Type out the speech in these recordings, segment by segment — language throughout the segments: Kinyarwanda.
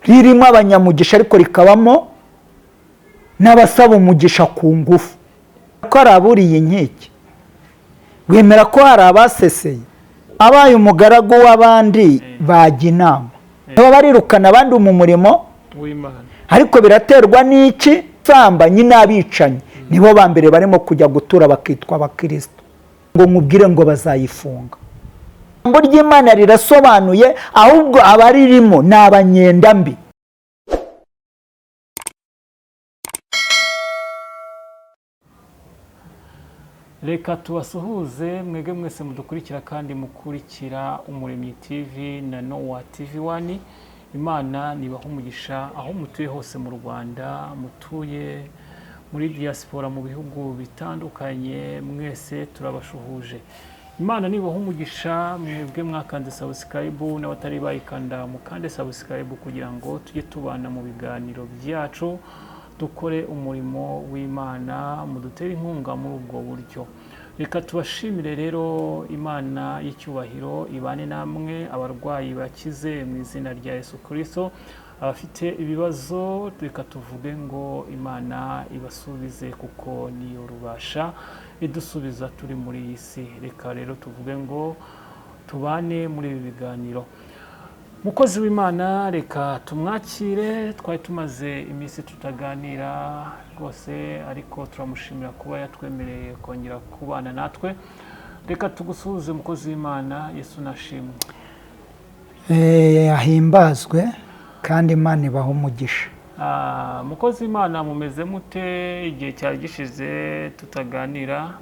Ririmo abanyamugisha, ariko rikabamo n'abasaba umugisha ku ngufu. Ko hari aburiye inkike, wemera ko hari abaseseye. Abaye umugaragu w'abandi bajya inama, baba barirukana abandi mu murimo w'Imana. Ariko biraterwa n'iki? Sambanyi n'abicanyi nibo ba mbere barimo kujya gutura bakitwa abakristo. Ngo nkubwire ngo bazayifunga. Ijambo ry'Imana rirasobanuye, ahubwo abaririmo ni abanyendambi. Reka tubasuhuze mwebwe mwese mudukurikira kandi mukurikira Umuremyi TV na Nowa TV 1. Imana nibaha umugisha aho mutuye hose mu Rwanda, mutuye muri diaspora mu bihugu bitandukanye, mwese turabashuhuje. Imana nibaha umugisha mwebwe mwakanze subscribe, n'abatari bayikanda mukande subscribe kugira ngo tujye tubana mu biganiro byacu, dukore umurimo w'Imana, mudutere inkunga muri ubwo buryo. Reka tubashimire rero, Imana y'icyubahiro ibane namwe, abarwayi bakize mu izina rya Yesu Kristo, abafite ibibazo reka tuvuge ngo Imana ibasubize kuko niyo rubasha idusubiza turi muri iyi si. Reka rero tuvuge ngo tubane muri ibi biganiro. Mukozi w'Imana, reka tumwakire. Twari tumaze iminsi tutaganira rwose, ariko turamushimira kuba yatwemereye kongera kubana natwe. Reka tugusuhuze mukozi w'Imana, Yesu nashimwe. Ahimbazwe kandi Imana ibaha umugisha. Mukozi w'Imana, mumeze mute? Igihe cyari gishize tutaganira,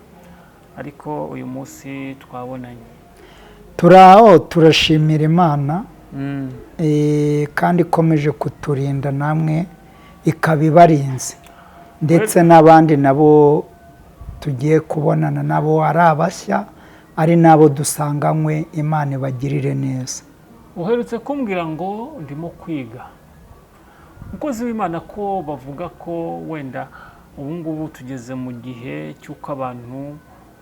ariko uyu munsi twabonanye. Turi aho, turashimira Imana kandi ikomeje kuturinda, namwe ikaba ibarinze, ndetse n'abandi nabo tugiye kubonana nabo ari abashya, ari n'abo dusanganywe, Imana ibagirire neza. Uherutse kumbwira ngo ndimo kwiga. Mukozi w'Imana, ko bavuga ko wenda ubu ngubu tugeze mu gihe cy'uko abantu,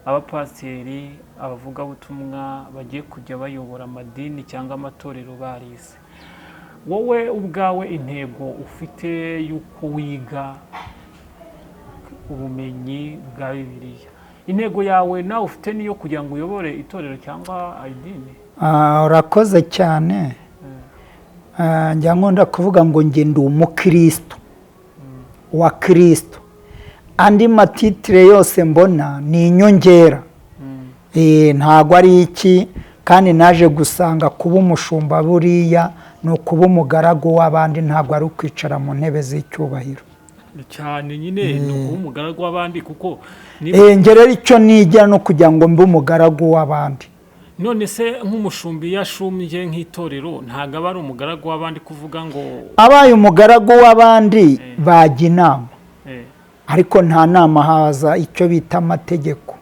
abapasiteri, abavugabutumwa bagiye kujya bayobora amadini cyangwa amatorero barize, wowe ubwawe intego ufite y'uko wiga ubumenyi bwa Bibiliya, intego yawe nawe ufite niyo kugira ngo uyobore itorero cyangwa idini? Urakoze cyane. Njya nkunda kuvuga ngo njye ndi umukristo wa Kristo, andi matitire yose mbona ni inyongera, ntago ari iki. Kandi naje gusanga kuba umushumba buriya ni ukuba umugaragu w'abandi, ntabwo ari ukwicara mu ntebe z'icyubahiro. Cyane nyine, ni ukuba umugaragu w'abandi kuko Njye rero icyo nigira no kugira ngo mbe umugaragu w'abandi. None se nk'umushumbi iyo ashumbye nk'itorero ntabwo aba ari umugaragu w'abandi, kuvuga ngo Abaye umugaragu w'abandi bajya inama, ariko nta nama haza icyo bita amategeko.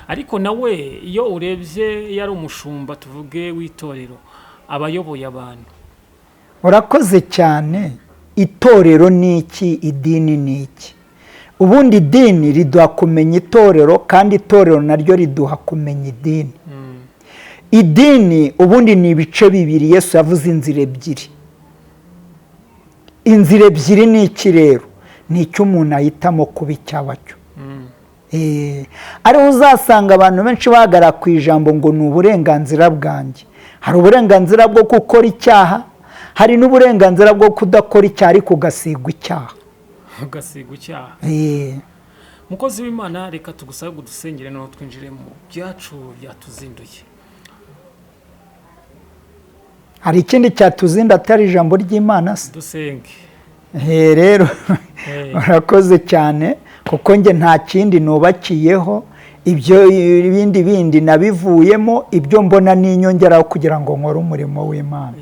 Ariko nawe iyo urebye, iyo ari umushumba tuvuge w'itorero, aba ayoboye abantu. Urakoze cyane. Itorero ni iki? Idini ni iki? Ubundi idini riduha kumenya itorero, kandi itorero naryo riduha kumenya idini. Idini ubundi ni ibice bibiri. Yesu yavuze inzira ebyiri. Inzira ebyiri ni iki rero? Ni icyo umuntu ahitamo kuba icyaba cyo. Ariho uzasanga abantu benshi bahagarara ku ijambo ngo ni uburenganzira bwanjye. Hari uburenganzira bwo gukora icyaha, hari n'uburenganzira bwo kudakora icyaha ariko ugasigwa icyaha. Ugasigwa icyaha. Mukozi w'Imana, reka tugusabe ngo udusengere, noneho twinjire mu byacu byatuzinduye. Hari ikindi cyatuzinda atari ijambo ry'Imana se? Dusenge. Rero urakoze cyane, kuko njye nta kindi nubakiyeho, ibyo ibindi bindi nabivuyemo, ibyo mbona ni inyongera kugira ngo nkore umurimo w'Imana.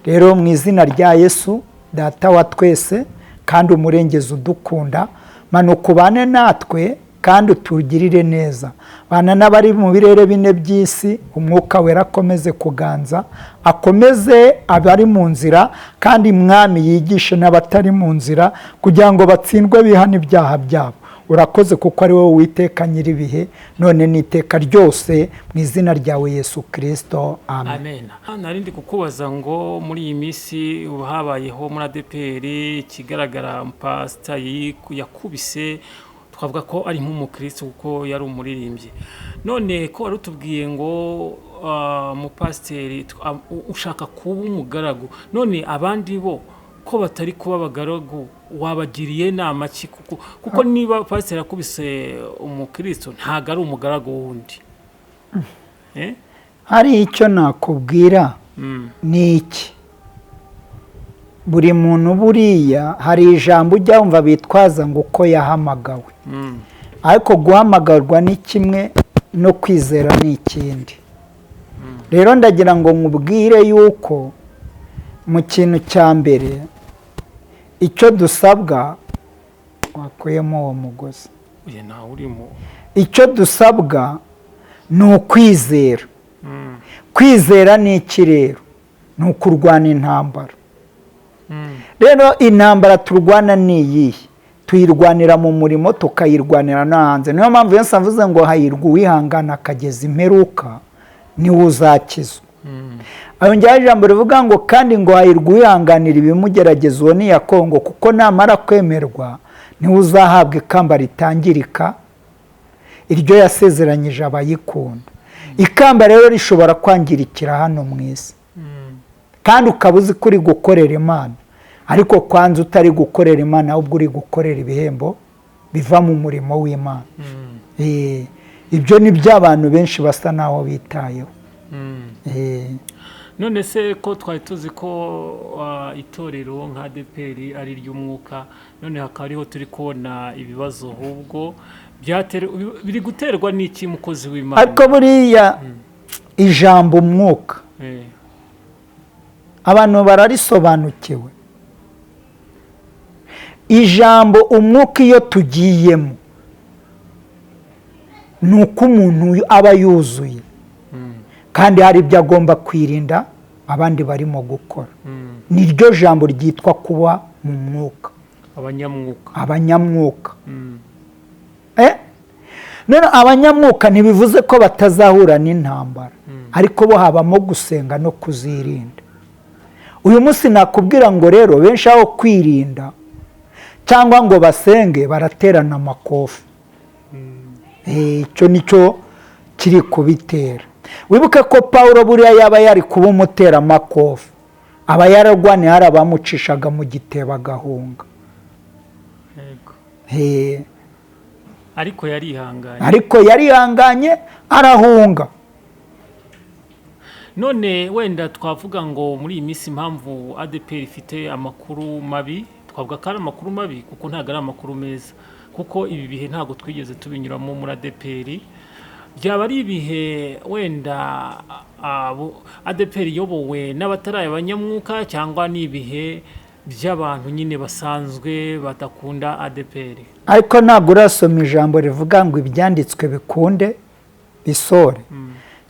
Rero mu izina rya Yesu, Data wa twese kandi umurengezi udukunda, manuka ubane natwe kandi utugirire neza. Bana n'abari mu birere bine by'isi, umwuka wera akomeze kuganza, akomeze abari mu nzira, kandi Mwami yigishe n'abatari mu nzira kugira ngo batsindwe bihane ibyaha byabo. Urakoze kuko ari wowe Uwiteka nyir'ibihe, none n'iteka ryose, mu izina ryawe Yesu Kirisito, amen. Amen. Narindi kukubaza ngo muri iyi minsi habayeho muri ADEPR ikigaragara, pasita yakubise, twavuga ko ari nk'umukristo kuko yari umuririmbyi. None ko wari utubwiye ngo umupasiteri ushaka kuba umugaragu, none abandi bo ko batari kuba abagaragu, wabagiriye inama ki? Kuko niba pasiteri akubise umukristo, ntabwo ari umugaragu wundi. Hari icyo nakubwira. Ni iki? Buri muntu buriya hari ijambo ujya wumva bitwaza ngo uko yahamagawe, ariko guhamagarwa ni kimwe no kwizera ni ikindi. Rero ndagira ngo nkubwire yuko mu kintu cya mbere icyo dusabwa, wakuyemo uwo mugozi. Oya, ntawe urimo. Icyo dusabwa ni ukwizera. Kwizera ni iki rero? Ni ukurwana intambara. Rero intambara turwana ni iyihe? Tuyirwanira mu murimo, tukayirwanira no hanze. Niyo mpamvu Yesu avuze ngo hahirwa uwihangana akageza imperuka, niwe uzakizwa. Yongeraho ijambo rivuga ngo kandi ngo hahirwa uwihanganira ibimugerageza, uwo ni Yakobo, kuko namara kwemerwa niwe uzahabwa ikamba ritangirika, iryo yasezeranyije abayikunda. Ikamba rero rishobora kwangirikira hano mu isi, kandi ukaba uzi ko uri gukorera Imana, ariko kwanza utari gukorera Imana, ahubwo uri gukorera ibihembo biva mu murimo w'Imana. Ibyo ni byo abantu benshi basa n'aho bitayeho. None se ko twari tuzi ko itorero nka ADEPR ari iry'umwuka, none hakaba ariho turi kubona ibibazo, ahubwo biri guterwa n'iki, mukozi w'Imana? Ariko buriya ijambo umwuka abantu bararisobanukiwe. Ijambo umwuka iyo tugiyemo ni uko umuntu aba yuzuye, kandi hari ibyo agomba kwirinda abandi barimo gukora. Niryo jambo ryitwa kuba mu mwuka. Abanyamwuka. Abanyamwuka. None abanyamwuka ntibivuze ko batazahura n'intambara, ariko bo habamo gusenga no kuzirinda. Uyu munsi nakubwira ngo rero benshi aho kwirinda cyangwa ngo basenge, baraterana amakofi. Icyo nicyo kiri kubitera. Wibuke ko Pawulo buriya yaba yari kuba umuteramakofi, aba yararwaniye, hari abamucishaga mu gitebo agahunga. Ariko yarihanganye. Ariko yarihanganye arahunga. None wenda twavuga ngo muri iyi minsi impamvu ADEPR ifite amakuru mabi, twavuga ko ari amakuru mabi kuko ntabwo ari amakuru meza, kuko ibi bihe ntabwo twigeze tubinyuramo muri ADEPR. Byaba ari ibihe wenda ADEPR iyobowe n'abatari abanyamwuka, cyangwa ni ibihe by'abantu nyine basanzwe badakunda ADEPR? Ariko ntabwo urasoma ijambo rivuga ngo ibyanditswe bikunde bisore.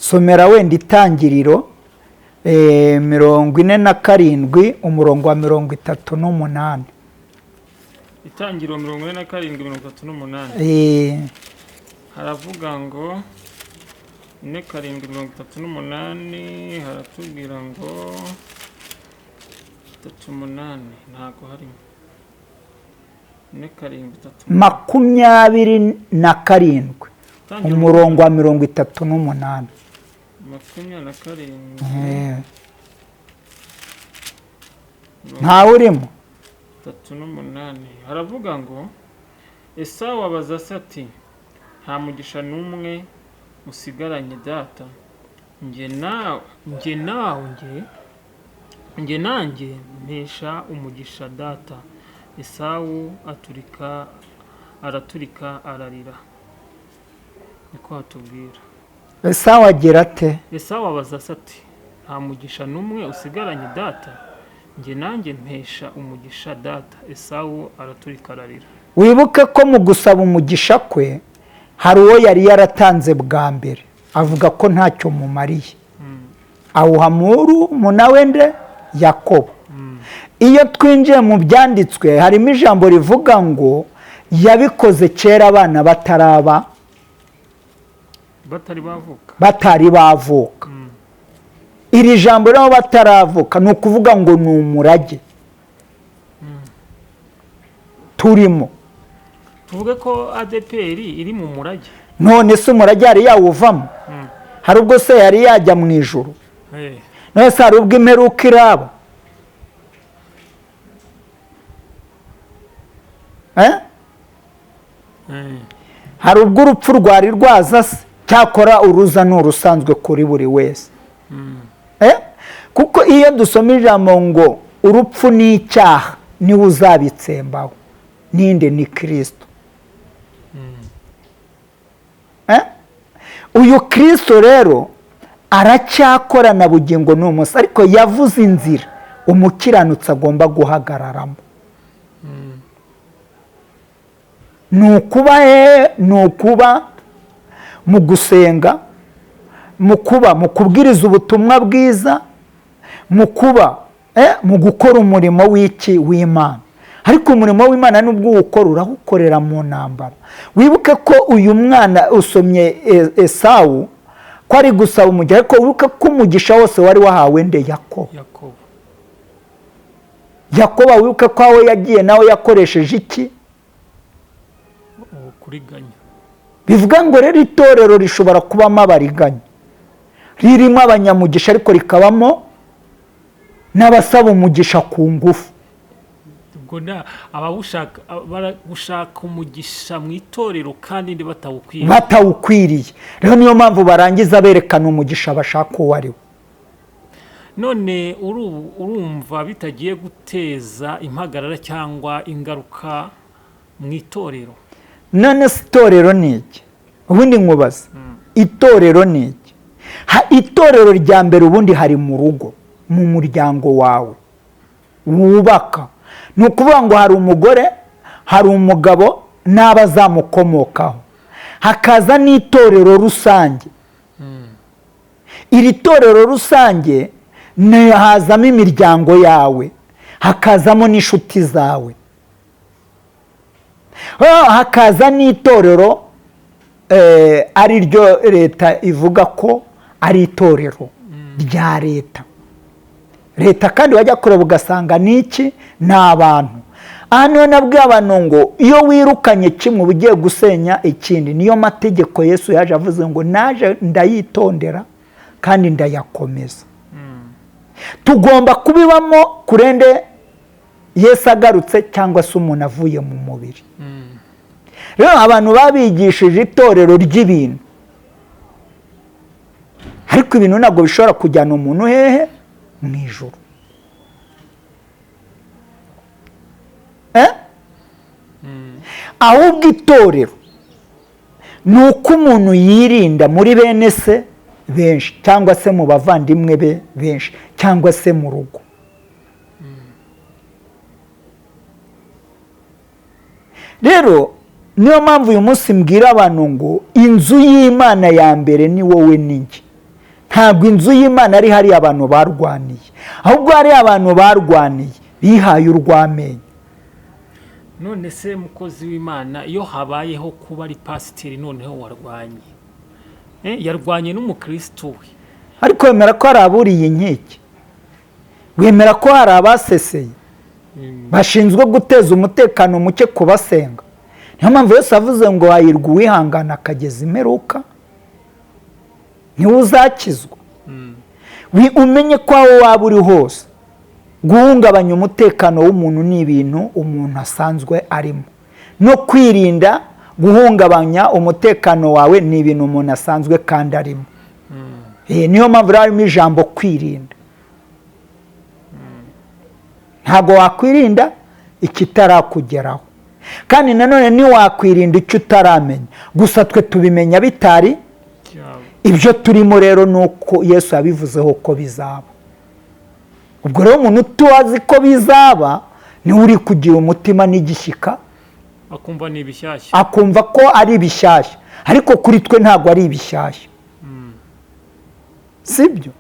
Somera wenda Itangiriro 47, umurongo wa 38. Itangiriro 47, 38. Haravuga ngo 47, 38, haratubwira ngo 38 ntabwo harimo 47, 3. 27. Itangiriro. Umurongo wa 38. 27. Ntawe urimo. 38 haravuga ngo Esawu abaza se ati: "Nta mugisha n'umwe usigaranye data? Njye nanjye mpesha umugisha data." Esawu aturika araturika ararira, niko hatubwira. Esawu agira ate? Esawu abaza se ati: "Nta mugisha n'umwe usigaranye data? Njye nanjye mpesha umugisha data." Esawu araturika ararira. Wibuke ko mu gusaba umugisha kwe hari uwo yari yaratanze bwa mbere, avuga ko ntacyo mumariye, awuha murumuna we nde? Yakobo. Iyo twinjiye mu byanditswe harimo ijambo rivuga ngo Yabikoze kera abana bataraba, batari bavuka. Iri jambo rero bataravuka ni ukuvuga ngo ni umurage turimo. Tuvuge ko ADEPR iri mu murage. None se umurage yari yawuvamo? Hari ubwo se yari yajya mu ijuru? None se hari ubwo imperuka iraba? Hari ubwo urupfu rwari rwaza se? Cyakora uruza ni urusanzwe kuri buri wese. Kuko iyo dusoma ijambo ngo urupfu ni icyaha, niwe uzabitsembaho. Ninde? Ni Kristo. Uyu Kristo rero aracyakorana bugingo n'umunsi, ariko yavuze inzira umukiranutsi agomba guhagararamo. Ni ukuba ni ukuba mu gusenga, mu kuba mu kubwiriza ubutumwa bwiza, mu kuba mu gukora umurimo w'iki w'Imana. Ariko umurimo w'Imana nubwo uwukora urawukorera mu ntambara. Wibuke ko uyu mwana usomye Esawu ko ari gusaba umugisha, ariko wibuke ko umugisha wose wari wahawe nde? Yakobo. Yakobo wibuke ko aho yagiye nawe yakoresheje iki? Kuriganya. Bivuga ngo rero itorero rishobora kubamo abariganya, ririmo abanyamugisha, ariko rikabamo n'abasaba umugisha ku ngufu. Ubwo abawushaka baragushaka umugisha mu itorero kandi ndi batawukwiriye. Rero niyo mpamvu barangiza berekana umugisha bashaka uwo ari we. None urumva bitagiye guteza impagarara cyangwa ingaruka mu itorero? None se itorero ni iki? Ubundi nkubaza, itorero ni iki? Itorero rya mbere ubundi hari mu rugo, mu muryango wawe wubaka. Ni ukuvuga ngo hari umugore, hari umugabo n'abazamukomokaho, hakaza n'itorero rusange. Iri torero rusange hazamo imiryango yawe, hakazamo n'inshuti zawe, hakaza n'itorero ari ryo leta ivuga ko ari itorero rya leta. Leta kandi wajya kureba ugasanga niki? Ni abantu. Aha niho nabwiye abantu ngo iyo wirukanye kimwe uba ugiye gusenya ikindi. Niyo mategeko Yesu yaje avuze ngo naje ndayitondera kandi ndayakomeza. Tugomba kubibamo kurende Yesu agarutse cyangwa se umuntu avuye mu mubiri. Rero abantu babigishije itorero ry'ibintu, ariko ibintu ntabwo bishobora kujyana umuntu hehe? Mu ijuru. Ahubwo itorero ni uko umuntu yirinda muri bene se benshi, cyangwa se mu bavandimwe be benshi, cyangwa se mu rugo. Rero niyo mpamvu uyu munsi mbwira abantu ngo inzu y'Imana ya mbere ni wowe n'injye. Ntabwo inzu y'Imana ari hari abantu barwaniye, ahubwo hari abantu barwaniye bihaye urw'amenyo. None se mukozi w'Imana, iyo habayeho kuba ari pasiteri noneho warwanye, yarwanye n'umukristo we, ariko wemera ko hari aburiye inkike, wemera ko hari abaseseye bashinzwe guteza umutekano muke kubasenga. Niyo mpamvu Yesu avuze ngo hahirwa uwihangana akageza imperuka, niwe uzakizwa. Umenye ko aho waba uri hose, guhungabanya umutekano w'umuntu ni ibintu umuntu asanzwe arimo, no kwirinda guhungabanya umutekano wawe ni ibintu umuntu asanzwe kandi arimo. Niyo mpamvu harimo ijambo kwirinda. Ntabwo wakwirinda ikitarakugeraho, kandi nanone ntiwakwirinda icyo utaramenya. Gusa twe tubimenya bitari ibyo turimo. Rero nuko Yesu yabivuzeho ko bizaba. Ubwo rero umuntu utazi ko bizaba niwe uri kugira umutima n'igishyika, akumva ni ibishyashya, akumva ko ari ibishyashya, ariko kuri twe ntabwo ari ibishyashya. Sibyo?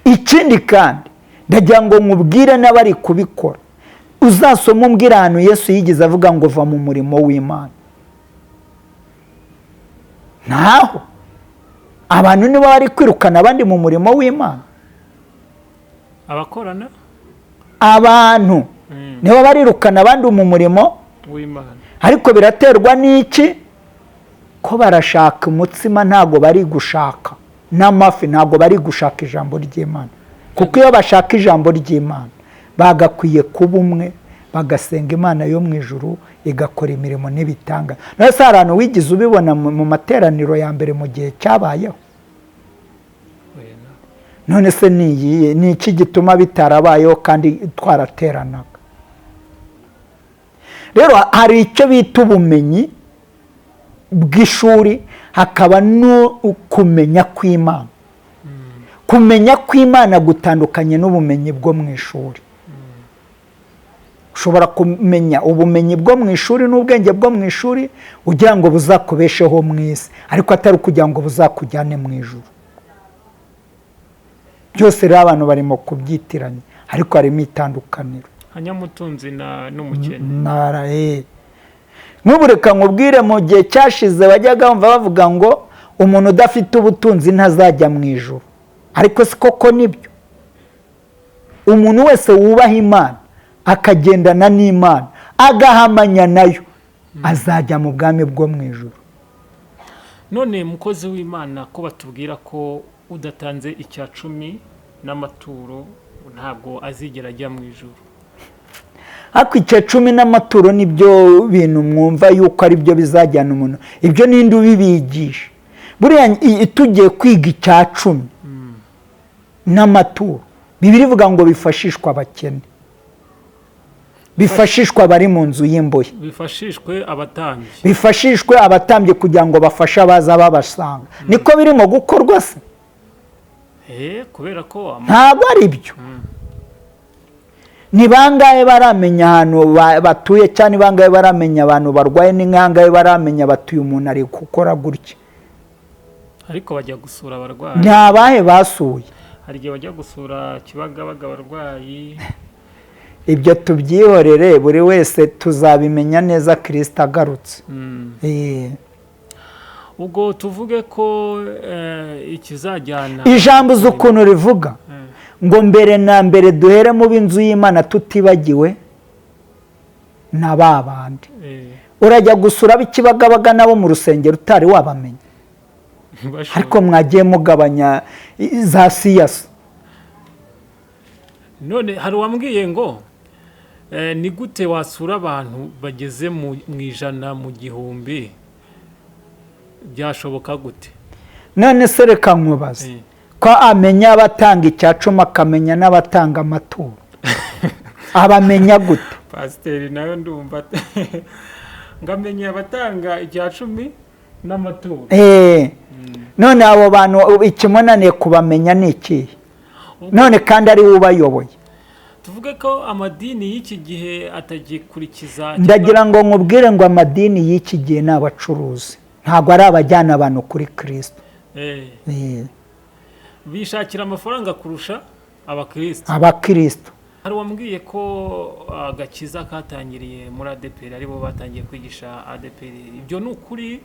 Ikindi kandi ndagira ngo nkubwire n'abari kubikora, Uzasoma umbwira ahantu Yesu yigeze avuga ngo va mu murimo w'Imana. Ntaho. Abantu nibo bari kwirukana abandi mu murimo w'Imana. Abakorana? Abantu nibo barirukana abandi mu murimo w'Imana. Ariko biraterwa n'iki? Ko barashaka umutsima, ntago bari gushaka n'amafi, ntago bari gushaka ijambo ry'Imana. Kuko iyo bashaka ijambo ry'Imana bagakwiye kuba umwe, bagasenga Imana yo mu ijuru igakora imirimo n'ibitanga. None se hari ahantu wigeze ubibona mu materaniro ya mbere mu gihe cyabayeho? None se ni iki gituma bitarabayeho kandi twarateranaga? Rero hari icyo bita ubumenyi bw'ishuri, hakaba no kumenya kw'Imana. Kumenya kw'Imana gutandukanye n'ubumenyi bwo mu ishuri. Ushobora kumenya ubumenyi bwo mu ishuri n'ubwenge bwo mu ishuri ugira ngo buzakubesheho mu isi, ariko atari ukugira ngo buzakujyane mu ijuru. Byose rero abantu barimo kubyitiranya, ariko harimo itandukaniro. Hanyamutunzi n'umukene. Nk'ubu reka nkubwire, mu gihe cyashize bajyaga bumva bavuga ngo umuntu udafite ubutunzi ntazajya mu ijuru, ariko si koko nibyo. Umuntu wese wubaha Imana akagendana n'Imana agahamanya nayo azajya mu bwami bwo mu ijuru. None mukozi w'Imana, ko batubwira ko udatanze icya cumi n'amaturo ntabwo azigera ajya mu ijuru? Ariko icya cumi n'amaturo nibyo bintu mwumva yuko ari byo bizajyana umuntu. Ibyo ninde ubibigisha? Buriya tugiye kwiga icya cumi n'amaturo, Bibiliya ivuga ngo bifashishwa abakene, bifashishwa abari mu nzu y'imbohe, bifashishwe abatambyi, bifashishwe abatambyi kugira ngo bafashe abaza babasanga. Niko birimo gukorwa se? Kubera ko ntabwo ari byo. Ni bangahe baramenya ahantu batuye, cyane bangahe baramenya abantu barwaye, ni nkangahe baramenya batuye umuntu ari gukora gutya? Ariko bajya gusura abarwayi. Ni abahe basuye? Hari igihe bajya gusura Kibagabaga abarwayi. Ibyo tubyihorere, buri wese tuzabimenya neza Kristo agarutse. Ubwo tuvuge ko ikizajyana ijambo uzi ukuntu rivuga ngo mbere na mbere duhere mu b'inzu y'Imana tutibagiwe na ba bandi. Urajya gusura ab'Ikibagabaga nabo mu rusengero utari wabamenya, ariko mwagiye mugabanya za siyasa. None hari uwambwiye ngo ni gute wasura abantu bageze mu 100 mu 1000, byashoboka gute? None se reka nkubaze, ko amenya abatanga icya cumi akamenya n'abatanga amaturo, abamenya gute? Pasiteri nawe ndumva ngamenya abatanga icya cumi n'amaturo. None abo bantu ikimunaniye kubamenya ni ikihe? None kandi ari we ubayoboye. Tuvuge ko amadini y'iki gihe atagikurikiza. Ndagira ngo nkubwire ngo amadini y'iki gihe ni abacuruzi, ntabwo ari abajyana abantu kuri Kristo. Bishakira amafaranga kurusha abakristo. Abakristo. Hari wambwiye ko agakiza katangiriye muri ADEPR, aribo batangiye kwigisha ADEPR. Ibyo ni ukuri,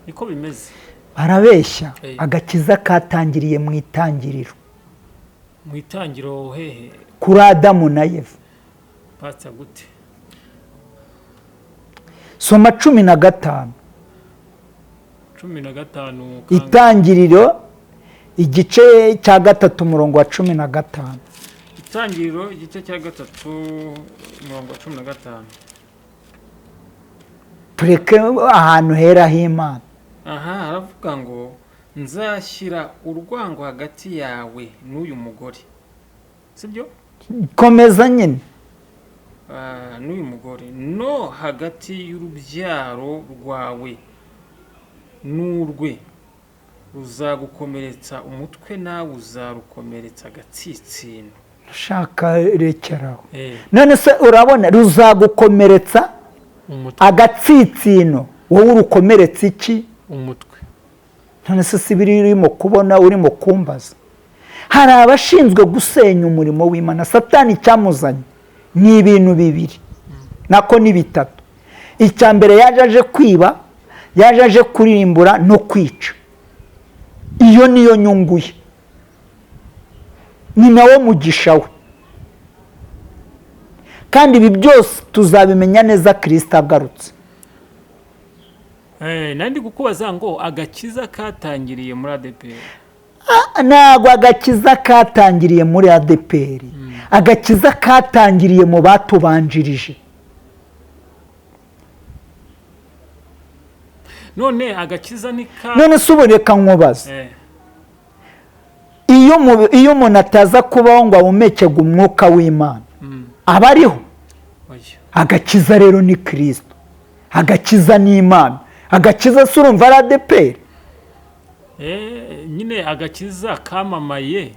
niko bimeze? Barabeshya. Agakiza katangiriye mu itangiriro. Mu itangiriro hehe? Kuri Adamu na Eva. Pastor gute? Soma 15. 15. Itangiriro igice cya 3 umurongo wa 15. Itangiriro igice cya 3 umurongo wa 15. Tureke ahantu hera h'Imana. Aha haravuga ngo nzashyira urwango hagati yawe n'uyu mugore. Sibyo? Komeza nyine. N'uyu mugore no hagati y'urubyaro rwawe n'urwe, ruzagukomeretsa umutwe nawe uzarukomeretsa agatsitsino. Shaka rekeraho. None se urabona ruzagukomeretsa agatsitsino, wowe urukomeretsa iki? Umutwe. None se si biri urimo kubona urimo kumbaza? Hari abashinzwe gusenya umurimo w'Imana. Satani cyamuzanye ni ibintu bibiri. Nako ni bitatu. Icya mbere, yaje aje kwiba, yaje aje kurimbura no kwica. Iyo niyo nyungu ye, ni nawo mugisha we. Kandi ibi byose tuzabimenya neza Kirisito agarutse. Nandi kukubaza ngo agakiza katangiriye muri ADEPR? Ntabwo agakiza katangiriye muri ADEPR. Agakiza katangiriye mu batubanjirije. None agakiza ni ka None se ubu reka nkubaze, iyo umuntu ataza kubaho ngo ahumekege umwuka w'Imana, aba ariho? Agakiza rero ni Kirisito, agakiza ni Imana. Agakiza si urumva ari ADEPR? Nyine agakiza kamamaye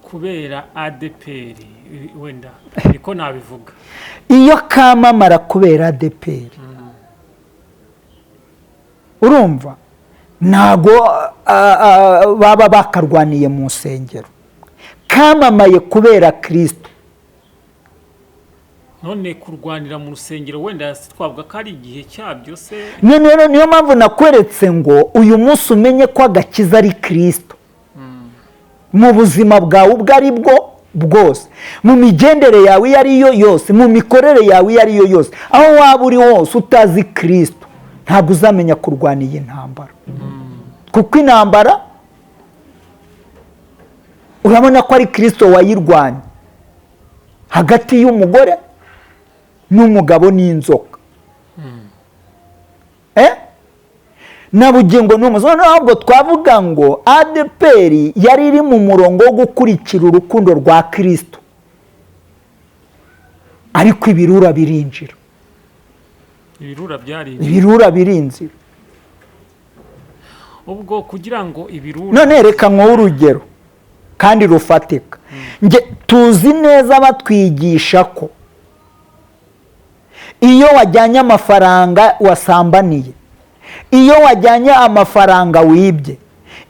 kubera ADEPR, wenda niko nabivuga. Iyo kamamara kubera ADEPR, urumva ntago baba bakarwaniye mu nsengero. Kamamaye kubera Kirisito. None kurwanira mu rusengero wenda twavuga ko ari igihe cyabyo se? None niyo mpamvu nakweretse ngo uyu munsi umenye ko agakiza ari Kirisito mu buzima bwawe ubwo ari bwo bwose, mu migendere yawe iyo ari yo yose, mu mikorere yawe iyo ari yo yose, aho waba uri hose utazi Kirisito ntabwo uzamenya kurwana iyi ntambara. Kuko intambara urabona ko ari Kirisito wayirwanya hagati y'umugore n'umugabo n'inzoka. Na bugingo n'umuzi. Ntabwo twavuga ngo ADEPR yari iri mu murongo wo gukurikira urukundo rwa Kirisito, ariko ibirura birinjira. Ibirura birinjira. Ubwo kugira ngo ibirura. None reka nkuhe urugero kandi rufatika. Nge tuzi neza batwigisha ko iyo wajyanye amafaranga wasambaniye, iyo wajyanye amafaranga wibye,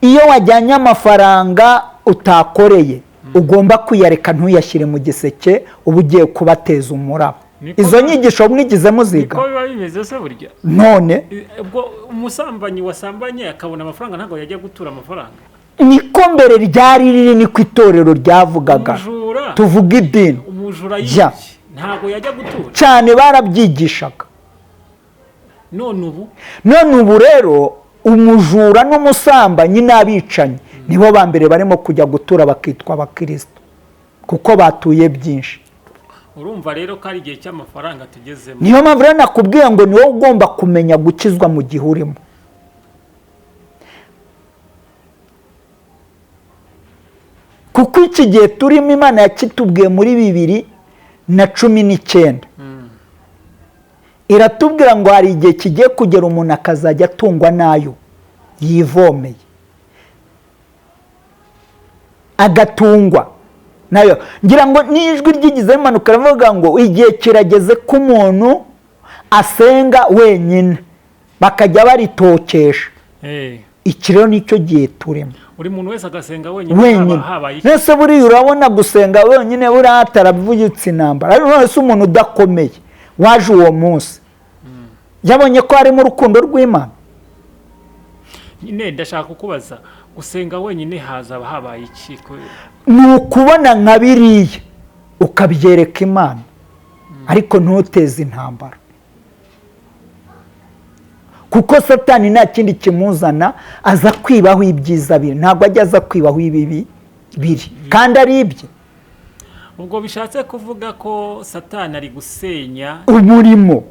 iyo wajyanye amafaranga utakoreye, ugomba kuyareka ntuyashyire mu giseke, uba ugiye kubateza umuraba. Izo nyigisho mwigize muziga? Niko biba bimeze se burya? None ubwo umusambanyi wasambanye akabona amafaranga ntabwo yajya gutura amafaranga? Niko mbere ryari riri, niko itorero ryavugaga. Tuvuga idini. Umujura yibye ntabwo yajya gutura. Cyane barabyigishaga. None ubu rero umujura n'umusambanyi n'abicanyi nibo ba mbere barimo kujya gutura bakitwa abakristo, kuko batuye byinshi. Urumva rero ko ari igihe cy'amafaranga tugezemo. Niyo mpamvu rero nakubwiye ngo ni wowe ugomba kumenya gukizwa mu gihe urimo. Kuko iki gihe turimo Imana yakitubwiye muri 2019. Iratubwira ngo hari igihe kigiye kugera umuntu akazajya atungwa nayo yivomeye, agatungwa nayo. Ngira ngo n'ijwi ryigize imanuka rivuga ngo igihe kirageze ko umuntu asenga wenyine, bakajya baritokesha. Iki rero nicyo gihe turimo. Uri muntu wese agasenga wenyine, habaye iki? Nese buriya urabona gusenga wenyine buriya atarabivugitse intambara. Ariko none se umuntu udakomeye waje uwo munsi yabonye ko harimo urukundo rw'Imana? Nyine ndashaka kukubaza, gusenga wenyine hazaba habaye iki? Ni ukubona nka biriya ukabyereka Imana, ariko ntuteze intambara. Kuko Satani nta kindi kimuzana, aza kwibaho ibyiza biri, ntabwo ajya aza kwibaho ibibi biri kandi ari ibye. Ubwo bishatse kuvuga ko Satani ari gusenya umurimo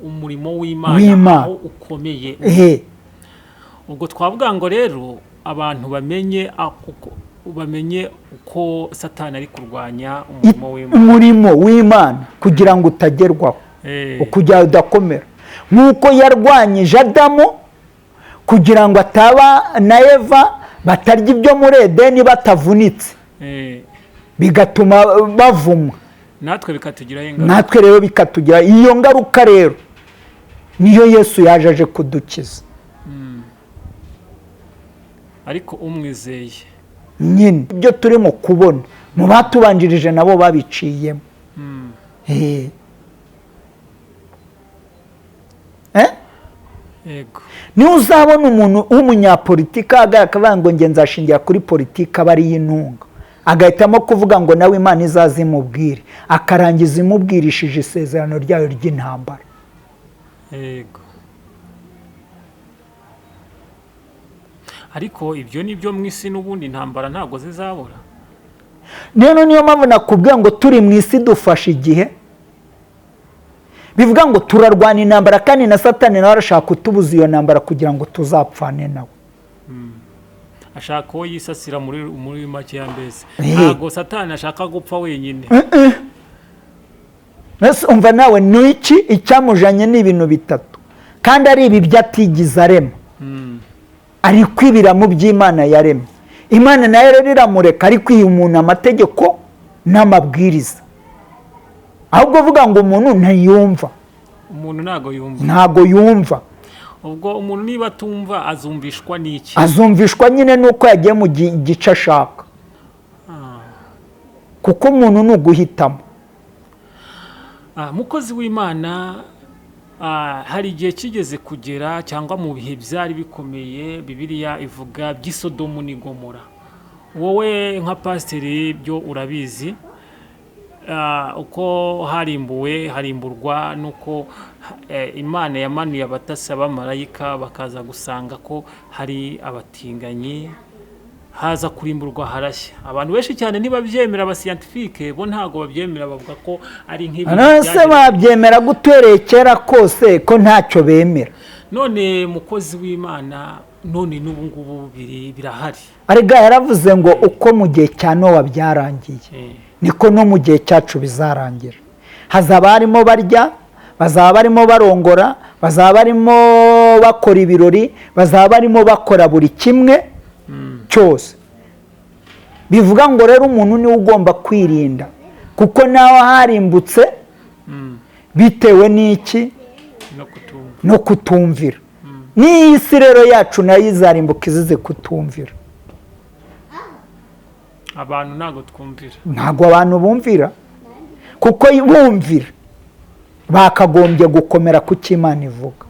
w'Imana aho ukomeye. Ubwo twavuga ngo rero abantu bamenye uko Satani ari kurwanya umurimo w'Imana kugira ngo utagerwaho, kugira udakomera. Nk'uko yarwanyije Adamu kugira ngo ataba na Eva batarya ibyo muri Edeni batavunitse, bigatuma bavumwa, natwe bikatugiraho ingaruka. Natwe rero bikatugira iyo ngaruka. Rero niyo Yesu yaje aje kudukiza. Ariko umwizeye nyine ibyo turimo kubona mu batubanjirije nabo babiciyemo. Yego. Niba uzabona umuntu w'umunyapolitiki ahagarara akavuga ngo nge nzashingira kuri politiki, aba ariyo intunga, agahitamo kuvuga ngo nawe Imana izaze imubwire, akarangiza imubwirishije isezerano ryayo ry'intambara. Yego. Ariko ibyo ni byo mu isi, n'ubundi intambara ntabwo zizabura. Rero niyo mpamvu nakubwiye ngo turi mu isi dufashe igihe, bivuga ngo turarwana intambara, kandi na Satani nawe arashaka kutubuza iyo ntambara kugira ngo tuzapfane nawe. Ashaka uwo yisasira muri make ya mbese. Eh. Ntabwo Satani ashaka gupfa wenyine. Mbese umva nawe, ni iki icyamujanye? Ni ibintu bitatu, kandi ari ibi byo atigize arema. Ari kwibira mu by'Imana yaremye. Imana nayo rero iramureka, ariko iha umuntu amategeko n'amabwiriza. Ahubwo uvuga ngo umuntu ntiyumva. Umuntu ntabwo yumva. Ntabwo yumva. Ubwo umuntu niba atumva, azumvishwa n'iki? Azumvishwa nyine n'uko yagiye mu gice ashaka, kuko umuntu ni uguhitamo. Ah, mukozi w'Imana, hari igihe kigeze kugera, cyangwa mu bihe byari bikomeye Bibiliya ivuga by'Isodomu n'Igomora. Wowe nka pasiteri byo urabizi, uko harimbuwe, harimburwa n'uko Imana yamanuye abatasi, abamarayika bakaza gusanga ko hari abatinganyi, haza kurimburwa, harashya. Abantu benshi cyane ntibabyemera, abasiyantifike bo ntabwo babyemera, bavuga ko ari nk'ibintu None se babyemera gutereye kera kose ko ntacyo bemera? None mukozi w'Imana, none n'ubu ngubu birahari. Arega yaravuze ngo uko mu gihe cya Nowa byarangiye, niko no mu gihe cyacu bizarangira. Hazaba harimo barya, bazaba barimo barongora, bazaba barimo bakora ibirori, bazaba barimo bakora buri kimwe cyose. Bivuga ngo rero umuntu niwe ugomba kwirinda, kuko nawe harimbutse bitewe n'iki? No kutumva. No kutumvira. N'iyi si rero yacu nayo izarimbuka izize kutumvira. Abantu ntabwo twumvira. Ntabwo abantu bumvira, kuko bumvira bakagombye gukomera ku cyo Imana ivuga.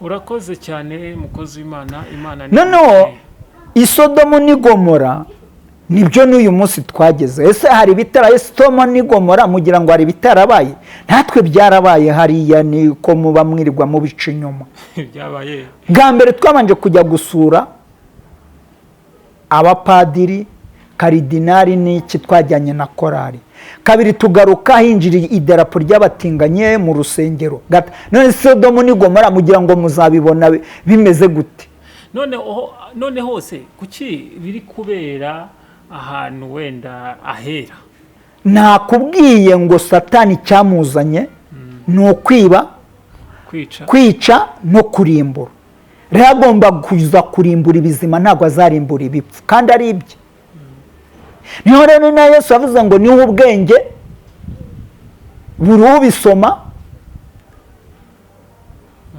Urakoze cyane mukozi w'Imana. Imana ni Noneho Isodomu n'Igomora nibyo n'uyu munsi twageze. Ese hari ibitara Isodomu n'Igomora? Mugira ngo hari ibitarabaye? Natwe byarabaye hariya, niko muba mwirirwa mubica inyuma. Byabaye. Bwa mbere twabanje kujya gusura abapadiri, karidinari n'iki, twajyanye na korari. Kabiri tugaruka hinjira idarapo ry'abatinganye mu rusengero. None Sodomu n'Igomora mugira ngo muzabibona bimeze gute? None hose kuki biri kubera ahantu wenda ahera? Nakubwiye ngo Satani cyamuzanye ni ukwiba, kwica, kwica no kurimbura. Rero agomba kuza kurimbura ibizima, ntabwo azarimbura ibipfu kandi ari ibye. Niho rero na Yesu yavuze ngo niho ubwenge buri, ubisoma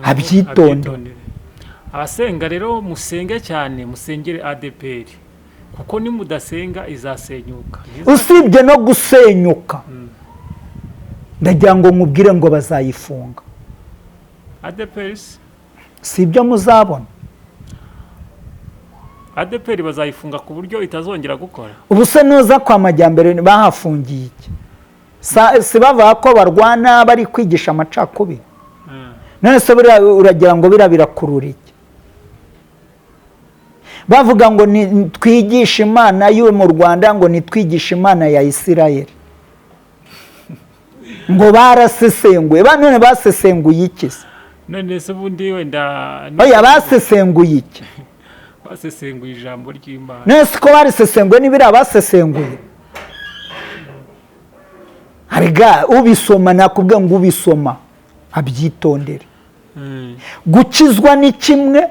abyitonde. Abyitondere. Abasenga rero musenge cyane, musengere ADEPR, kuko nimudasenga izasenyuka. Usibye no gusenyuka, ndagira ngo nkubwire ngo bazayifunga. ADEPR se? Si ibyo muzabona. ADEPR bazayifunga ku buryo itazongera gukora. Ubu se nuza kwa Majyambere bahafungiye iki? Si bavuga ko barwana, bari kwigisha amacakubiri? None se buriya uragira ngo biriya birakurura iki? Bavuga ngo ni twigishe Imana yo mu Rwanda, ngo nitwigishe Imana ya Isirayeli, ngo barasesenguye. None basesenguye iki se? None se ubundi wenda Oya, basesenguye iki? Basesenguye ijambo ry'Imana. None se ko barisesenguye, n'ibiriya basesenguye? Arega ubisoma, nakubwiye ngo ubisoma abyitondere. Gukizwa ni kimwe,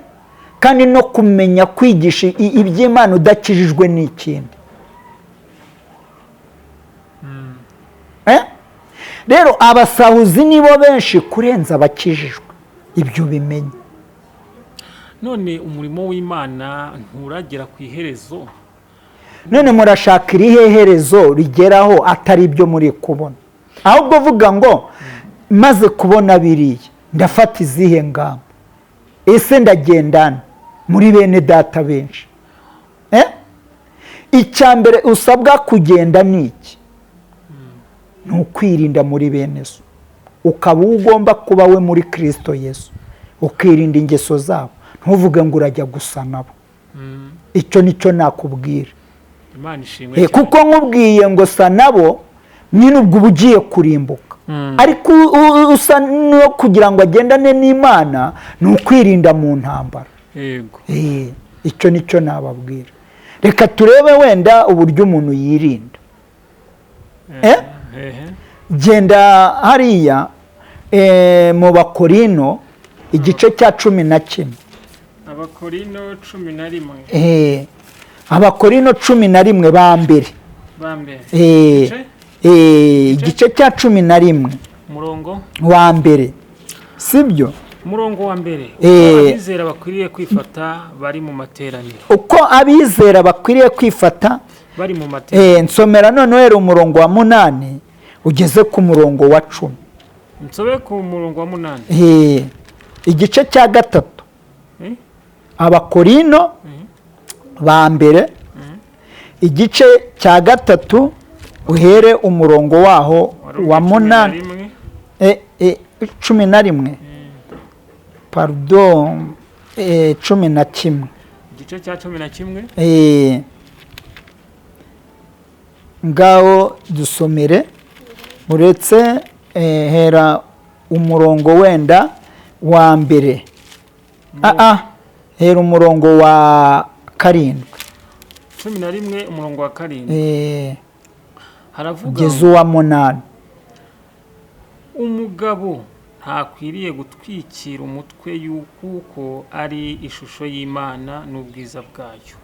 kandi no kumenya kwigisha iby'Imana udakijijwe ni ikindi. Rero abasahuzi nibo benshi kurenza abakijijwe, ibyo bimenye. None umurimo w'Imana nturagera ku iherezo? None murashaka irihe herezo rigeraho atari ibyo muri kubona? Ahubwo vuga ngo Maze kubona biriya, ndafata izihe ngamba? Ese ndagendana muri bene data benshi? Icya mbere usabwa kugenda ni iki? Ni ukwirinda muri bene so, ukaba uwo ugomba kuba we muri Kirisito Yesu, ukirinda ingeso zabo, ntuvuge ngo urajya gusa nabo. Icyo nicyo nakubwira. Imana ishimwe cyane. Kuko nkubwiye ngo sa nabo nyine, ubwo uba ugiye kurimbuka. Ariko usa no kugira ngo agendane n'Imana ni ukwirinda mu ntambara. Icyo nicyo nababwira. Reka turebe wenda uburyo umuntu yirinda. Genda hariya mu Bakorino igice cya 11. Abakorino 11. Abakorino 11 ba mbere. Ba mbere. Igice? Igice cya 11. Umurongo? Wa mbere, sibyo? Umurongo wa mbere. Uko abizera bakwiriye kwifata bari mu materaniro. Uko abizera bakwiriye kwifata bari mu materaniro. Nsomera noneho, hera umurongo wa 8 ugeze ku murongo wa 10. Nsobe ku murongo wa 8. Igice cya 3. Abakorino ba mbere igice cya 3, uhere umurongo waho Wari wa 11. 8. 11, pardon, 11. Igice cya 11. Ngaho dusomere, uretse hera umurongo wenda wa mbere, hera umurongo wa 7. 11 umurongo wa 7. Haravuga ugeze uwa 8. Umugabo ntakwiriye gutwikira umutwe kuko ari ishusho y'Imana n'ubwiza bwayo,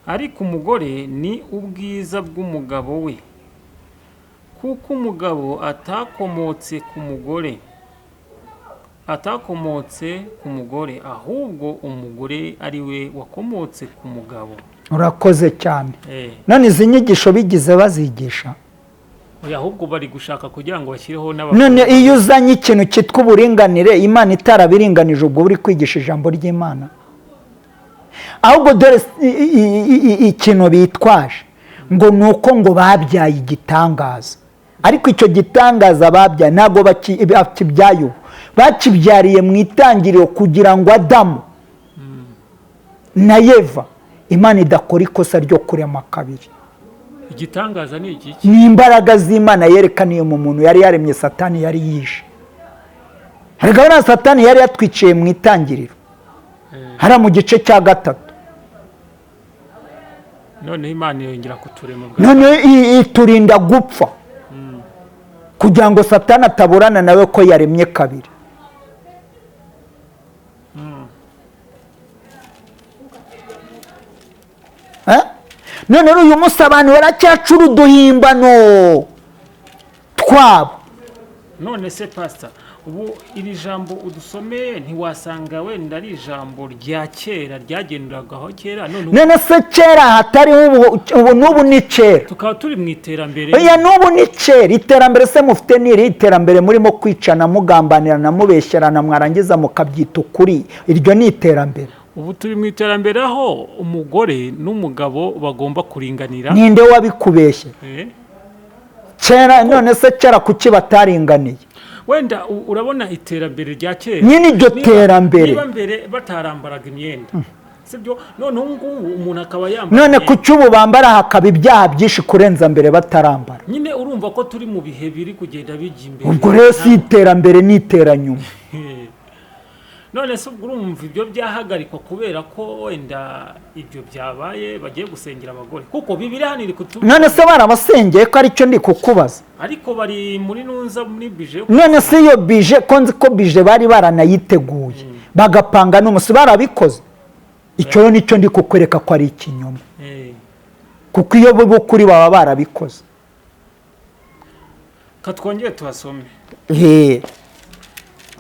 ariko umugore ni ubwiza bw'umugabo we, kuko umugabo atakomotse ku mugore, ahubwo umugore ari we wakomotse ku mugabo. Urakoze cyane. None izi nyigisho bigize bazigisha? Oya, ahubwo bari gushaka kugira ngo bashyireho None iyo uzanye ikintu cyitwa uburinganire, Imana itarabiringanije, ubwo uri kwigisha ijambo ry'Imana? Ahubwo dore ikintu bitwaje ngo ni uko ngo babyaye igitangaza, ariko icyo gitangaza babyaye ntabwo bakibyaye ubu, bakibyariye mu itangiriro kugira ngo Adamu na Yeva, Imana idakora ikosa ryo kurema kabiri. Igitangaza ni iki? Ni imbaraga z'Imana yerekaniye mu muntu yari yaremye, Satani yari yishe. Erega buriya Satani yari yatwiciye mu itangiriro hariya mu gice cya 3. Noneho Imana yongera kuturema bwa Noneho iturinda gupfa kugira ngo Satani ataburana nawe ko yaremye kabiri. Eh? None rero uyu munsi abantu baracyacura uduhimbano twabo. None se pasita, ubu iri jambo udusomeye ntiwasanga wenda ari ijambo rya kera ryagenderagaho kera, none ubu None se kera hatariho ubu, ubu n'ubu ni kera? Tukaba turi mu iterambere. Oya, n'ubu ni kera. Iterambere se mufite ni iri iterambere murimo kwicana, mugambanirana, mubeshyerana, mwarangiza mukabyita ukuri? Iryo ni iterambere? Ubu turi mu iterambere aho umugore n'umugabo bagomba kuringanira. Ninde wabikubeshye? Kera, none se kera kuki bataringaniye? Wenda urabona iterambere rya kera Nyine iryo terambere. Niba mbere batarambaraga imyenda, sibyo? None ubu ngubu umuntu akaba yambaye None imyenda. kuki ubu bambara hakaba ibyaha byinshi kurenza mbere batarambara? Nyine urumva ko turi mu bihe biri kugenda bijya imbere. Ubwo rero si iterambere, ni iteranyuma. None se ubwo urumva ibyo byahagarikwa kubera ko wenda ibyo byabaye, bagiye gusengera abagore? Kuko Bibiliya hano iri kutubwira. None se barabasengeye ko aricyo ndi kukubaza? Ariko bari muri nunza muri bije yo None se iyo bije, ko nzi ko bije bari baranayiteguye, bagapanga n'umunsi, barabikoze? Icyo rero nicyo ndi kukwereka ko ari ikinyoma, kuko iyo buba ukuri baba barabikoze. Ka twongere tuhasome.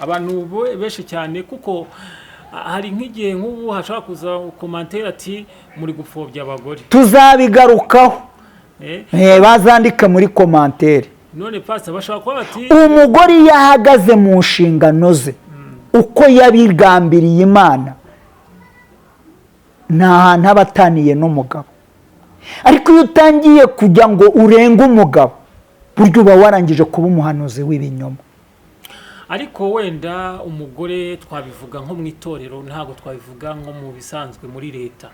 Abantu benshi cyane, kuko hari nk'igihe nk'ubu hashobora kuza commentaire ati muri gupfobya abagore. Tuzabigarukaho. Eh, Bazandike muri commentaire. None pastor, bashobora kuba bati Umugore iyo ahagaze mu nshingano ze uko yabigambiriye Imana, nta hantu aba ataniye n'umugabo. Ariko iyo utangiye kujya ngo urenge umugabo, burya uba warangije kuba umuhanuzi w'ibinyoma. Ariko wenda umugore twabivuga nko mu itorero, ntabwo twabivuga nko mu bisanzwe muri leta.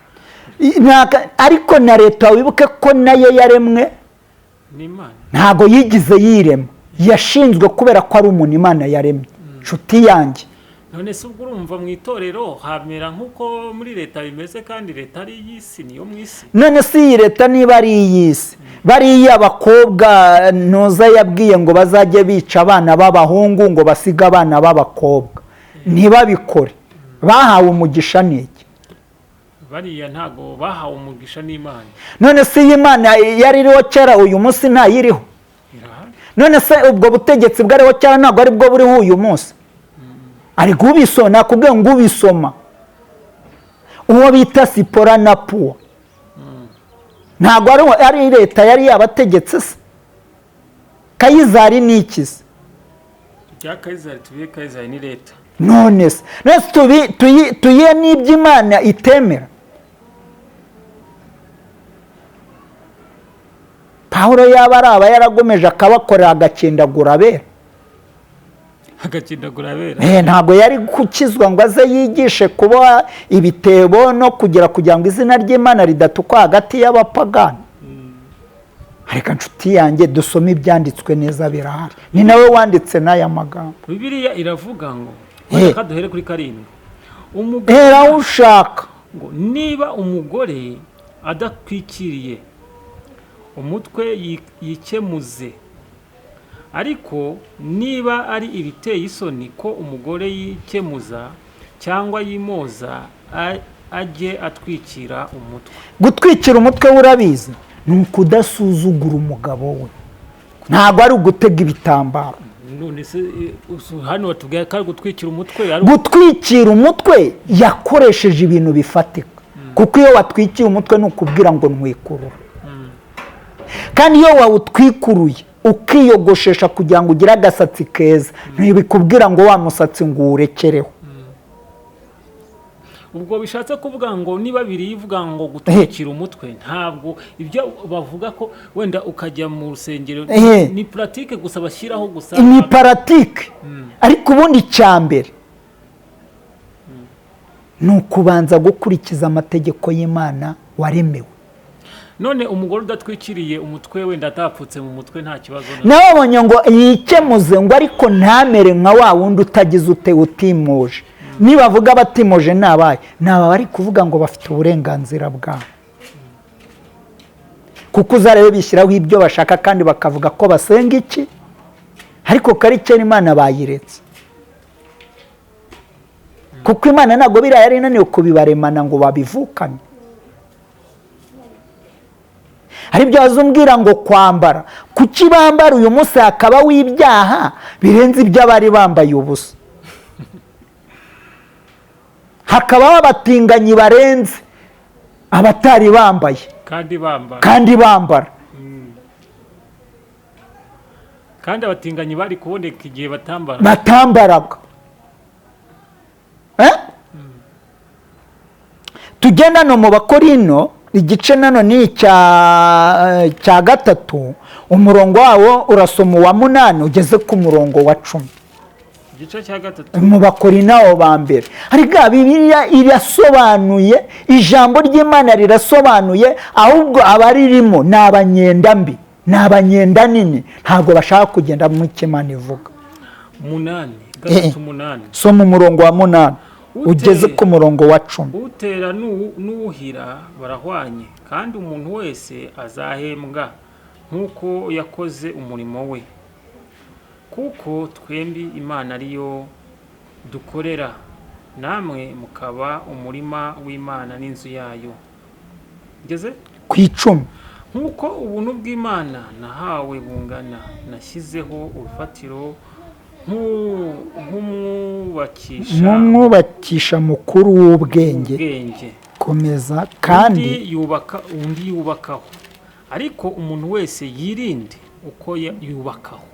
Ariko na leta wibuke ko nayo yaremwe n'Imana. Ntabwo yigize yirema, yashinzwe kubera ko ari umuntu Imana yaremye, nshuti yanjye. None se ubwo urumva mu itorero hamera nk'uko muri leta bimeze, kandi leta ari iy'isi, niyo mu isi? None se iyi leta niba ari iy'isi, bariya abakobwa ntuza yabwiye ngo bazajye bica abana b'abahungu ngo basige abana b'abakobwa, ntibabikore, bahawe umugisha n'iki? Bariya ntabwo bahawe umugisha n'Imana. None se iyi Mana yari iriho kera, uyu munsi ntayiriho? Irahari. None se ubwo butegetsi bwariho kera ntabwo ari bwo buriho uyu munsi? Ariko ubisoma, nakubwiye ngo ubisoma, uwo bita Sipora na Puwa, ntabwo ari leta yari yabategetse se? Kayizari ni iki se? Ibya Kayizari tubihe Kayizari, ni leta. None se tuyihe n'ibyo Imana itemera? Pawulo yaba ari aba yaragomeje akabakorera agakindagura abera. Agakindagura abera. Ntabwo yari gukizwa ngo aze yigishe kuboha ibitebo no kugira ngo izina ry'Imana ridatukwa hagati y'abapagani. Reka nshuti yanjye dusome ibyanditswe neza, birahari, ni nawe wanditse n'aya magambo. Bibiliya iravuga ngo, reka duhere kuri 7. Hera ushaka. Ngo niba umugore adatwikiriye umutwe yikemuze, ariko niba ari ibiteye isoni ko umugore yikemuza cyangwa yimoza, ajye atwikira umutwe. Gutwikira umutwe urabizi ni ukudasuzugura umugabo we, ntabwo ari ugutega ibitambaro. None se hano batubwiye ko ari gutwikira umutwe? Gutwikira umutwe yakoresheje ibintu bifatika, kuko iyo watwikiye umutwe ni ukubwira ngo ntwikurure, kandi iyo wawutwikuruye ukiyogoshesha kugira ngo ugire agasatsi keza, ntibikubwira ngo wa musatsi ngo uwurekereho. Ubwo bishatse kuvuga ngo niba biri ivuga ngo gutwikira umutwe, ntabwo ibyo bavuga ko wenda ukajya mu rusengero ni pratique gusa bashyiraho gusa. Ni pratique, ariko ubundi icyambere ni ukubanza gukurikiza amategeko y'Imana waremewe. None umugore udatwikiriye umutwe wenda atapfutse mu mutwe nta kibazo? Nabonye ngo yikemuze ngo ariko ntamere nka wa wundi utagize ute utimuje. Nibavuga batimoje nabaye naba bari kuvuga ngo bafite uburenganzira bwabo, kuko uzarebe bishyiraho ibyo bashaka kandi bakavuga ko basenga iki, ariko karikera Imana bayiretse, kuko Imana ntabwo biriya yari inaniwe kubibaremana ngo babivukane. Hari ibyo wazumbwira ngo kwambara, kuki bambara uyu munsi hakaba w'ibyaha birenze ibyo abari bambaye ubusa, hakabaho abatinganyi barenze abatari bambaye kandi bambara. Kandi abatinganyi bari kuboneka igihe batambaraga. Tugenda no mu Bakorino igice nano ni cya 3, umurongo wawo urasoma uwa 8 ugeze ku murongo wa 10. Igice cya 3 mu Bakorino ba mbere. Ariko Bibiliya irasobanuye, ijambo ry'Imana rirasobanuye, ahubwo abaririmo ni abanyenda mbi, ni abanyenda nini, ntabwo bashaka kugenda mu cyo Imana ivuga. 8 3 8. Soma umurongo wa 8 ugeze ku murongo wa 10. Utera n'uhira barahwanye, kandi umuntu wese azahembwa nk'uko yakoze umurimo we, kuko twembi Imana ariyo dukorera, namwe mukaba umurima w'Imana n'inzu yayo. Ngeze ku 10. Nk'uko ubuntu bw'Imana nahawe bungana, nashyizeho urufatiro nk'umwubakisha mukuru w'ubwenge. Komeza. Kandi undi yubakaho, ariko umuntu wese yirinde Uko yubakaho.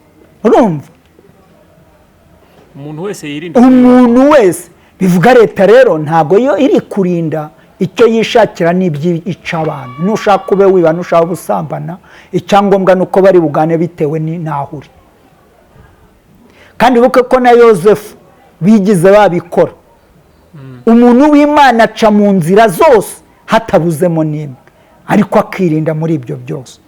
Urumva? Umuntu wese yirinda. Umuntu wese bivuga. Leta rero ntabwo yo iri kurinda icyo yishakira n'ibyo ica abantu. Nushaka ube wiba, nushaka gusambana, icyangombwa ni uko bari bugane bitewe n'aho uri. Kandi wibuke ko na Yosefu bigize babikora. Umuntu w'Imana aca mu nzira zose hatabuzemo n'imwe, ariko akirinda muri ibyo byose.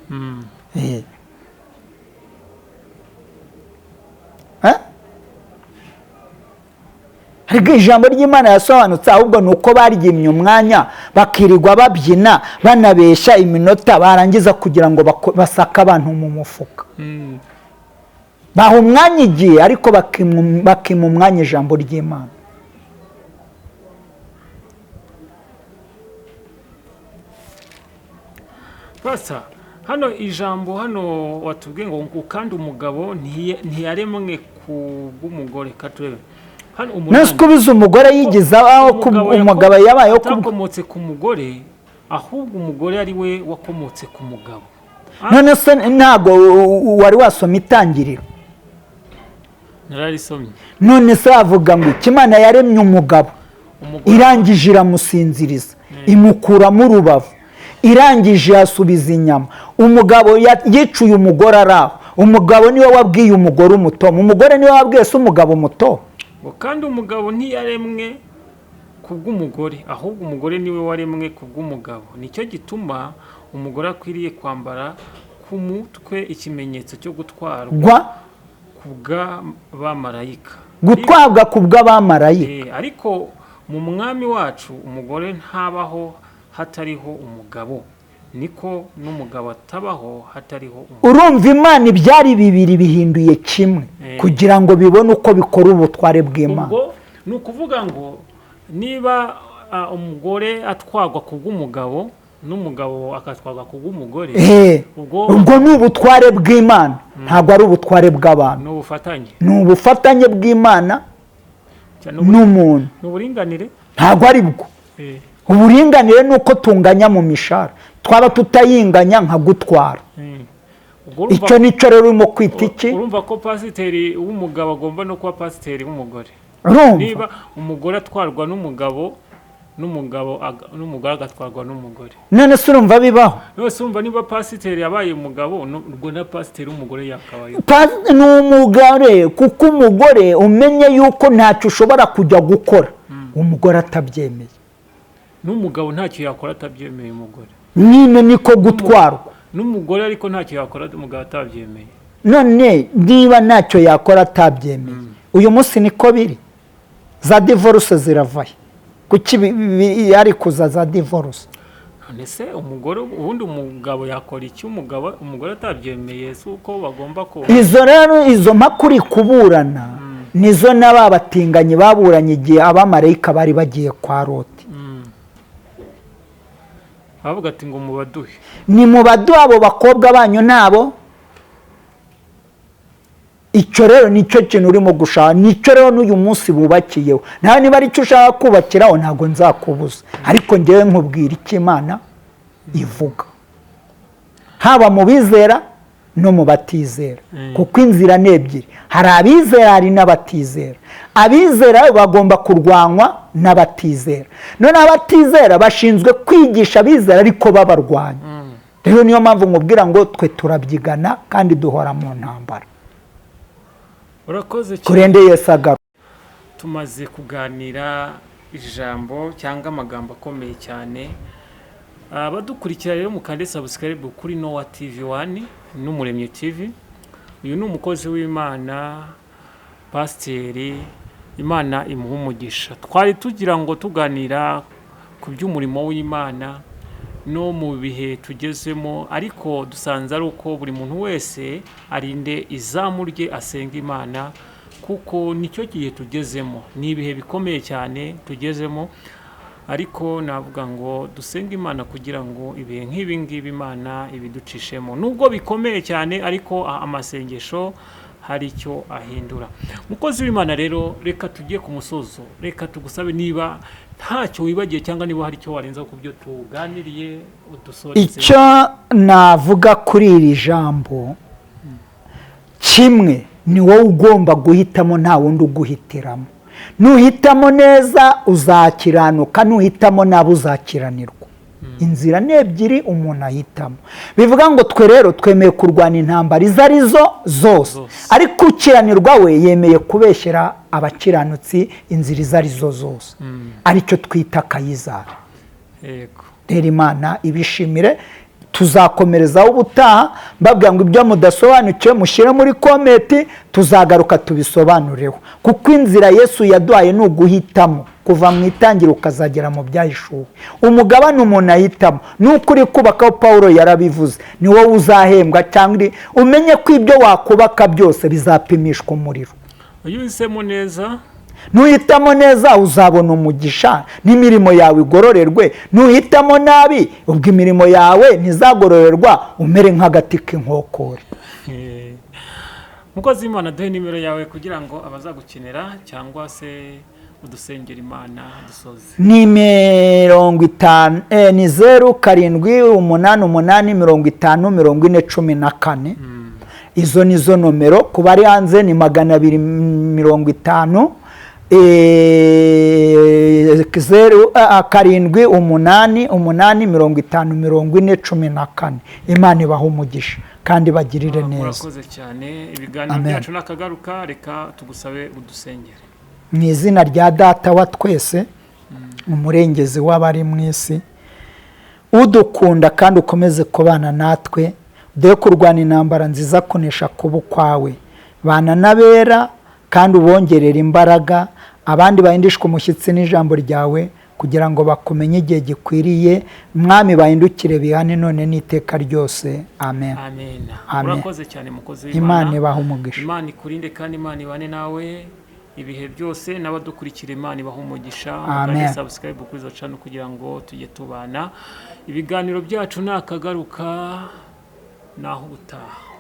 Ariko ijambo ry'Imana yasobanutse, ahubwo ni uko baryimye umwanya, bakirirwa babyina, banabeshya iminota, barangiza kugira ngo basake abantu mu mufuka. Baha umwanya igihe, ariko bakima umwanya ijambo ry'Imana. Pasa hano ijambo hano watubwiye ngo kandi umugabo ntiyaremwe ku bw'umugore, katurebe hano umunani. Nese kubiza umugore yigize aho umugabo yabayeho ku atakomotse ku mugore, ahubwo umugore ari we wakomotse ku mugabo. None se ntabwo wari wasoma Itangiriro? Nararisomye. None se avuga ngo iki? Imana yaremye umugabo, Umugore irangije iramusinziriza, imukuramo urubavu, irangije yasubiza inyama. Umugabo yicuye umugore ari aho. Umugabo niwe wabwiye umugore umuto, umugore niwe wabwiye se umugabo muto. Ngo kandi umugabo ntiyaremwe ku bw'umugore, ahubwo umugore niwe waremwe ku bw'umugabo. Nicyo gituma umugore akwiriye kwambara ku mutwe ikimenyetso cyo gutwarwa ku bw'abamarayika. Gutwarwa ku bw'abamarayika. Ariko mu mwami wacu umugore ntabaho hatariho umugabo, niko n'umugabo atabaho hatariho umugore. Urumva, Imana ibyari bibiri bihinduye kimwe kugira ngo bibone uko bikora ubutware bw'Imana. Ubwo ni ukuvuga ngo niba umugore atwarwa ku bw'umugabo n'umugabo agatwarwa ku bw'umugore, ubwo ubwo ni ubutware bw'Imana, ntabwo ari ubutware bw'abantu. Ni ubufatanye. Ni ubufatanye bw'Imana n'umuntu. Ni uburinganire. Ntabwo ari bwo. Uburinganire ni uko tunganya mu mishahara, twaba tutayinganya nkagutwara. Icyo nicyo rero urimo kwita iki? Urumva ko pasiteri w'umugabo agomba no kuba pasiteri w'umugore. Urumva? Niba umugore atwarwa n'umugabo, n'umugore agatwarwa n'umugore. None se urumva bibaho? None urumva niba pasiteri yabaye umugabo, ubwo na pasiteri w'umugore yakabaye. Ni umugore, kuko umugore umenye yuko ntacyo ushobora kujya gukora umugore atabyemeye. N'umugabo ntacyo yakora atabyemeye umugore. Nyine niko gutwarwa. N'umugore ariko ntacyo yakora umugabo atabyemeye. None niba ntacyo yakora atabyemeye, uyu munsi niko biri. Za divorce ziravaye. Kuki ari kuza za divorce? None se umugore, ubundi umugabo yakora iki umugore atabyemeye? Si uko bagomba ko izo rero izo mpakuri kuburana nizo n'ababatinganye baburanye igihe abamarayika bari bagiye kwa Loti. Bavuga ati ngo mubaduhe. Ni mubaduhe abo bakobwa banyu nabo. Icyo rero nicyo kintu urimo gushaka, nicyo rero n'uyu munsi bubakiyeho. Nawe niba ari cyo ushaka kubakiraho ntabwo nzakubuza, ariko ngewe nkubwira icyo Imana ivuga, haba mu bizera no mu batizera. Kuko inzira ni ebyiri, hari abizera hari n'abatizera. Abizera bagomba kurwanywa n'abatizera, none abatizera bashinzwe kwigisha abizera ariko babarwanya. Rero niyo mpamvu nkubwira ngo twe turabyigana kandi duhora mu ntambara. Urakoze cyane. Kurende Yesu agaruka. Tumaze kuganira ijambo cyangwa amagambo akomeye cyane. Abadukurikira rero mukande subscribe kuri Nowa TV 1 n'Umuremyi TV. Uyu ni umukozi w'Imana, pasiteri, Imana imuha umugisha. Twari tugira ngo tuganira ku by'umurimo w'Imana no mu bihe tugezemo, ariko dusanze ari uko buri muntu wese arinde izamu rye asenga Imana, kuko nicyo gihe tugezemo, ni ibihe bikomeye cyane tugezemo. Ariko navuga ngo dusenge Imana kugira ngo ibihe nk'ibi ngibi Imana ibiducishemo, nubwo bikomeye cyane, ariko amasengesho hari icyo ahindura. Mukozi w'Imana rero, reka tujye ku musozo, reka tugusabe niba ntacyo wibagiye cyangwa niba hari icyo warenza ku byo tuganiriye udusoreze. Icyo navuga kuri iri jambo, Kimwe ni wowe ugomba guhitamo, nta wundi uguhitiramo. Nuhitamo neza uzakiranuka, nuhitamo nabi uzakiranirwa. Inzira ni ebyiri umuntu ahitamo. Bivuga ngo twe rero twemeye kurwana intambara izo ari zo zose, ariko ukiranirwa we yemeye kubeshyera abakiranutsi inzira izo ari zo zose, aricyo twita Kayizari. Rero Imana ibishimire, tuzakomerezaho ubutaha. Mbabwira ngo ibyo mudasobanukiwe mushyire muri comment, tuzagaruka tubisobanureho, kuko inzira Yesu yaduhaye ni uguhitamo kuva mu itangira ukazagera mu byahishuwe. Umugabane umuntu ahitamo ni uko uri kubakaho, Paul yarabivuze, ni wowe uzahembwa, cyangwa umenye ko ibyo wakubaka byose bizapimishwa umuriro. Iyo uhisemo neza, nuhitamo neza uzabona umugisha n'imirimo yawe igororerwe. Nuhitamo nabi, ubwo imirimo yawe ntizagororerwa, umere nk'agati k'inkokore. Mukozi w'Imana, duhe nimero yawe kugira ngo abazagukenera, cyangwa se udusengera Imana dusoze. Ni 50, ni 0788 50 40 14. Izo ni zo nomero. Ku bari hanze ni 250 0 7 8 8 50 40 14. Imana ibaha umugisha kandi bagirire neza. Murakoze cyane. Ibiganiro byacu nakagaruka, reka tugusabe udusengere. Mu izina rya Data wa twese, umurengezi w'abari mu isi, udukunda kandi ukomeze kubana natwe, uduhe kurwana intambara nziza, kunesha kuba ukwawe. Bana n'abera kandi ubongerera imbaraga, abandi bahindishwe umushyitsi n'ijambo ryawe, kugira ngo bakumenye igihe gikwiriye. Mwami, bahindukire bihane none n'iteka ryose. Amen. Amen. Amen. Urakoze cyane, mukozi Imana w'Imana. ibaha umugisha. Imana ikurinde kandi Imana ibane nawe ibihe byose, n'abadukurikira Imana ibaha umugisha. Amen. Kandi subscribe kuri izo channel kugira ngo tujye tubana. Ibiganiro byacu nakagaruka, naho ubutaha.